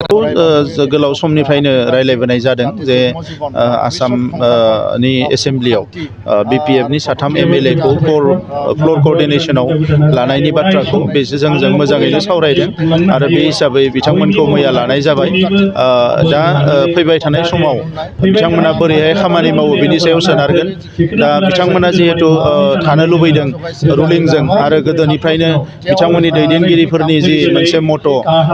गोलाव समनिफ्रायनो रायलायबोनाय जादों जे आसामनि एसेम्ब्लियाव BPF नि साथाम MLA खौ फ्ल'र क'र्डिनेसनाव लानायनि बाथ्राखौ जों मोजाङैनो सावरायदों आरो बे हिसाबै बिथांमोनखौ मैया लानाय जाबाय। दा फैबाय थानाय समाव बिथांमोना बोरैहाय खामानि मावो बिनि सायाव सोनारगोन। दा बिथांमोना जिहेतु थानो लुबैदों रुलिंजों आरो गोदोनिफ्रायनो बिथांमोननि दैदेनगिरिफोरनि जि मोनसे मट'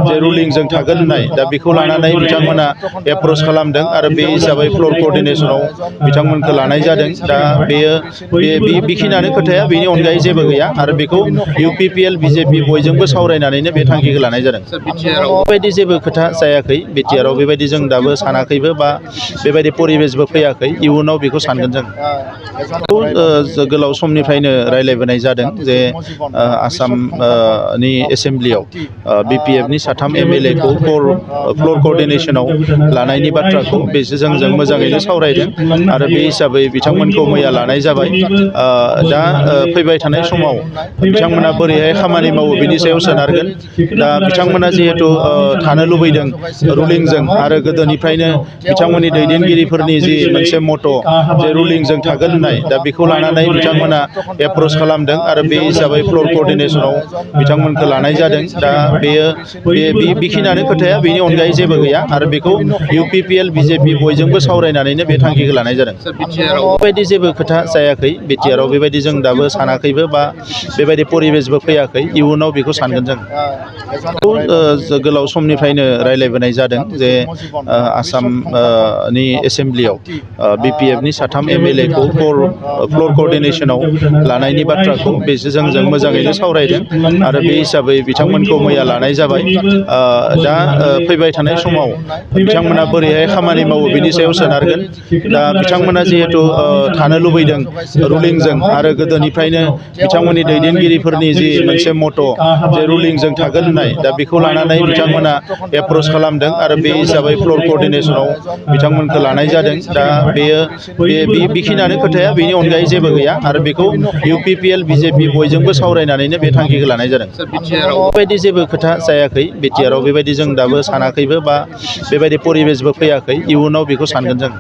जे रुलिंजों थागोन होननाय दा बेखौ लानानै बिथांमोना एप्रच खालामदों आरो बे हिसाबै फ्ल'र क'र्डिनेसनाव बिथांमोनखौ लानाय जादों। दा बेखिनियानो खोथाया, बेनि अनगायै जेबो गैया आरो बेखौ UPPL BJP बयजोंबो सावरायनानैनो बे थांखिखौ लानाय जादों। बेबायदि जेबो खोथा जायाखै BTR आव, बेबायदि जों दाबो सानाखैबो बा बेबायदि परिबेसबो फैयाखै। इयुनाव बेखौ सानगोन जों। गोलाव समनिफ्रायनो रायलायबोनाय जादों जे आसामनि एसेम्ब्लियाव BPF नि साथाम MLA खौ फ्ल'र क'र्डिनेसनाव लानायनि बाथ्राखौ जों मोजाङैनो सावरायदों आरो बे हिसाबै बिथांमोनखौ मैया लानाय जाबाय। दा फैबाय थानाय समाव बिथांमोना बोरैहाय खामानि मावो बिनि सायाव सोनारगोन। दा बिथांमोना जिहेतु थानो लुबैदों रुलिंजों आरो गोदोनिफ्रायनो बिथांमोननि दैदेनगिरिफोरनि जि मोनसे मट' जे रुलिंजों थागोन होननाय दा बेखौ लानानै बिथांमोना एप्रच खालामदों आरो बे हिसाबै फ्ल'र क'र्डिनेसनाव बिथांमोनखौ लानाय जादों। दा बेखिनियानो खोथाया, बेनि अनगायै जेबो गैया आरो बेखौ UPPL BJP बयजोंबो सावरायनानैनो बे थांखिखौ लानाय जादों। बेबायदि जेबो खोथा जायाखै BTR आव, बेबायदि जों दाबो सानाखैबो बा बेबायदि परिबेसबो फैयाखै। इयुनाव बेखौ सानगोन जों। गोलाव समनिफ्रायनो रायलायबोनाय जादों जे आसामनि एसेम्ब्लियाव BPF नि साथाम MLA खौ फ्ल'र क'र्डिनेसनाव लानायनि बाथ्राखौ जों मोजाङैनो सावरायदों आरो बे हिसाबै बिथांमोनखौ मैया लानाय जाबाय। दा फैबाय थानाय समाव बिथांमोना बोरैहाय खामानि मावो बिनि सायाव सोनारगोन। दा बिथांमोना जिहेतु थानो लुबैदों रुलिंजों आरो गोदोनिफ्रायनो बिथांमोननि दैदेनगिरिफोरनि जि मोनसे मट' जे रुलिंजों थागोन होननाय दा बेखौ लानानै बिथांमोना एप्रच खालामदों आरो बे हिसाबै फ्ल'र क'र्डिनेसनाव बिथांमोनखौ लानाय जादों। दा बेखिनियानो खोथाया, बेनि अनगायै जेबो गैया आरो बेखौ UPPL BJP बयजोंबो सावरायनानैनो बे थांखिखौ लानाय जादों। बेबायदि जेबो खोथा जायाखै BTR आव, बेबायदि जों दाबो सानाखैबो बा बेबायदि परिबेसबो फैयाखै। इयुनाव बेखौ सानगोन जों।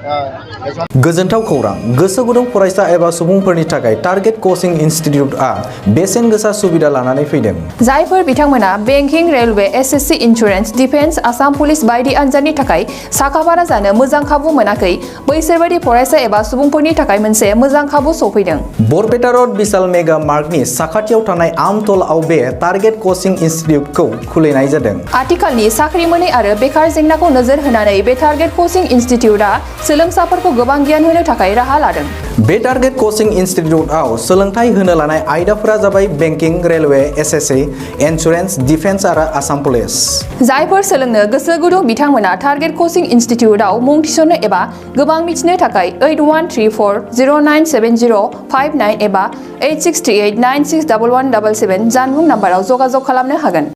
गोजोनथाव खौरां! गोसो गुदुं फरायसा एबा सुबुंफोरनि थाखाय टारगेट कचिं इनस्टिट्यूटआ बेसेन गोसा सुबिदा लानानै फैदों। जायफोर बिथांमोना banking, railway, SSC, insurance, defence, Assam police बायदि आनजादनि थाखाय साखाफारा जानो मोजां खाबु मोनाखै, बैसोर बायदि फरायसा एबा सुबुंफोरनि थाखाय मोनसे मोजां खाबु सौफैदों। बरपेटा रड बिशाल मेगा मार्टनि साखाथियाव थानाय आमतलाव बे टारगेट कचिं इनस्टिट्यूटखौ खुलिनाय जादों। आथिखालनि साख्रि मोनै आरो बेकार जेंनाखौ नोजोर होनानै बे टारगेट कचिं इनस्टिट्यूटआ सोलोंसाफोरखौ गोबां गियान होनो थाखाय राहा लादों। बे टारगेट कचिं इनस्टिट्यूटआव सोलोंथाइ होनो लानाय आयदाफोरा जाबाय banking, railway, SSC, insurance, defence आरो आसाम पुलिस। जायफोर सोलोंनो गोसो गुदुं बिथांमोना टारगेट कचिं इनस्टिट्यूटआव मुं थिसननो एबा गोबां मिथिनो थाखाय 8134097059 एबा 8638961177 जानबुं नाम्बाराव जगाजग खालामनो हागोन।